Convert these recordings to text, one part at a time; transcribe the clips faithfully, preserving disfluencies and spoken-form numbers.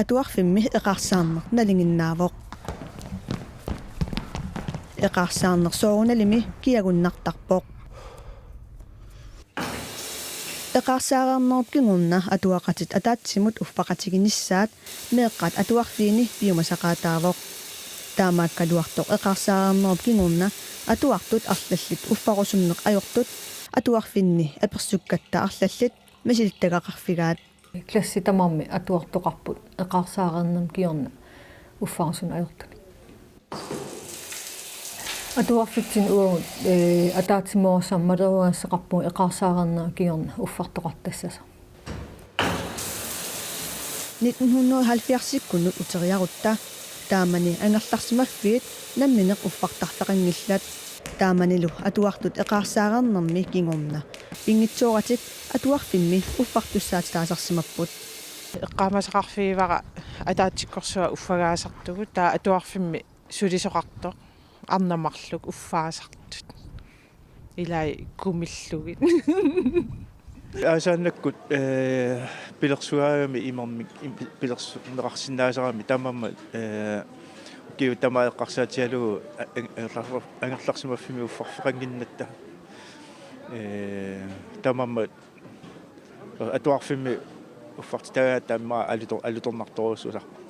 Atuarfimmi eqaarsaarneq nalinginnaavoq. Eqaarsaarneq soorunalimi kiagunnartarpoq. Eqaarsaareernerup kingorna atuaqatit ataatsimut uffaqatiginissaat meeqqat atuarfiini piumasaqaataavoq. Taamaakkaluartoq eqaarsaareernerup kingorna atuartut arlallit uffarusunneq ajortut atuarfinni apersukkatta arlallit misilittagaqarfigaat. Klassit tamarmik atuartoqarput eqaarsaareernermut kingorna uffarusunneq ajortut. Atuarfitsinni uagut, ee, ataatsimoorussamik maleruagassaqarpugut eqaarsaareernermut kingorna uffartoqartassasoq. Nitten hundrede og halvfjerdsikkunut uteriarutta taamani angerlarsimaffiit nammineq uffartarfeqanngillat. Taamanilu atuartut eqaarsaareernermi kingorna pinngitsooratik atuarfimmi uffartussaatitaasarsimapput. Eqqaamasaqarfigivara ataatsikkorsuaq uffagaasartugut, taava atuarfimmi sulisoqartoq arnat marluk uffaasartut. Ilai kumillugit. Aasaannakkut, ee, pilersugaagami imermik, im-, pilersuunneqarsinnaasarami taamaammat, ee, ukiut tamaat eqqarsaatigalugu a-, angerlar-, angerlarsimaffimmi uffarfeqannginnatta. Ee, taamaammat atuarfimmi uffartitagaat taama alutor-, alutornartorujussuusarpoq.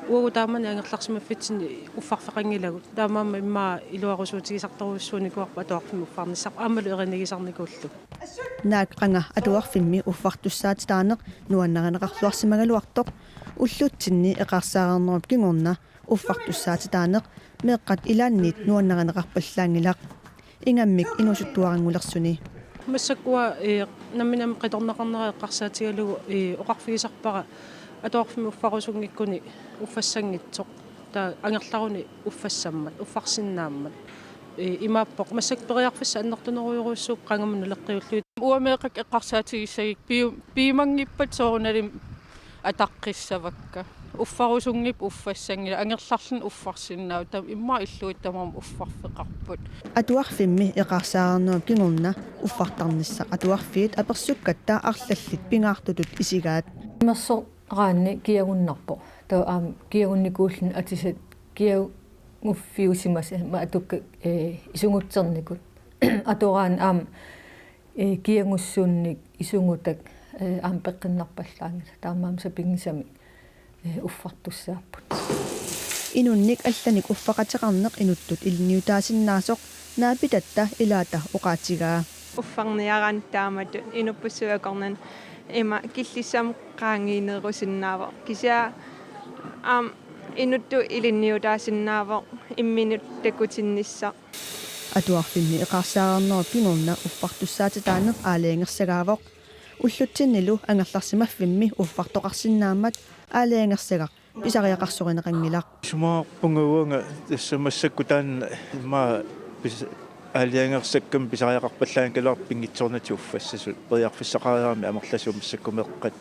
Uagut taamani angerlarsimaffitsinni uffarfeqanngilagut. Taamaammat immaqa iluarusuutigisartorujussuunikuuarput atuarfimmi uffarnissaq aammalu erinigisarnikuullugu. Naak qanga atuarfimmi uffartussaatitaaneq nuannarineqarluarsimagaluartoq ullutsinni eqaarsaareernerup kingorna uffartussaatitaaneq meeqqat ilaanniit nuannarineqarpallaanngilaq. Ingammik inuusuttuaranngulersuni. Massakkut, ee, nammineq qitornaqarnera eqqarsaatigalugu, ee, oqarfigisarpara atuarfimmi uffarusunngikkuni uffassanngitsoq. Taava angerlaruni uffassammat, uffarsinnaammat. Ee, imaappoq massakkut periarfissat annertunerujorujussuupput qangamut naleqqiullugit. Uanga meeqqakka eqqarsaatigissagikka piu-, piumanngippat soorunalimi ataqqissavakka. Uffarusunngipput uffassanngilaq, angerlarluni uffarsinnaavugut, taava immaqa illuatungaani tamarmik uffarfeqarput. Atuarfimmi eqaarsaareernerup kingorna uffartarnissaq atuarfiit apersukkatta arlallit pingaartutut isigaat. Imersoraanni kiagunnarpoq. Taava aamma kiagunnikuulluni atisat kiaguffiusimasat aamma atukka, ee, isugutsernikut. Atoraanni aamma ee, kiagussuunnik isugutak, ee, aamma peqqinnarpallaanngilaq, taamaammat sapinngisamik, ee, uffartussaapput. Inunnik allanik uffaqateqarneq inuttut ilinniutaasinnaasoq naapitatta ilaata oqaatigaa. Uffarniaraanni taamatut inuppassuit akornanni ima killissamut qaangiinerusinnaavoq. Kisianni aamma inuttut ilinniutaasinnaavoq imminut takutinnissaq. Atuarfimmi eqaarsaareernerup kingorna uffartussaatitaaneq aalajangersagaavoq. Ullutsinnilu angerlarsimaffimmi uffartoqarsinnaammat aalajangersagaq pisariaqarsorineqanngilaq. Isumaqarpunga uanga tassa massakkut taanna immaqa pis-, aalajangersakkami pisariaqarpallaanngikkaluarpoq pinngitsoornatik uffassasut, periarfissaqareerami amerlasuut massakkut meeqqat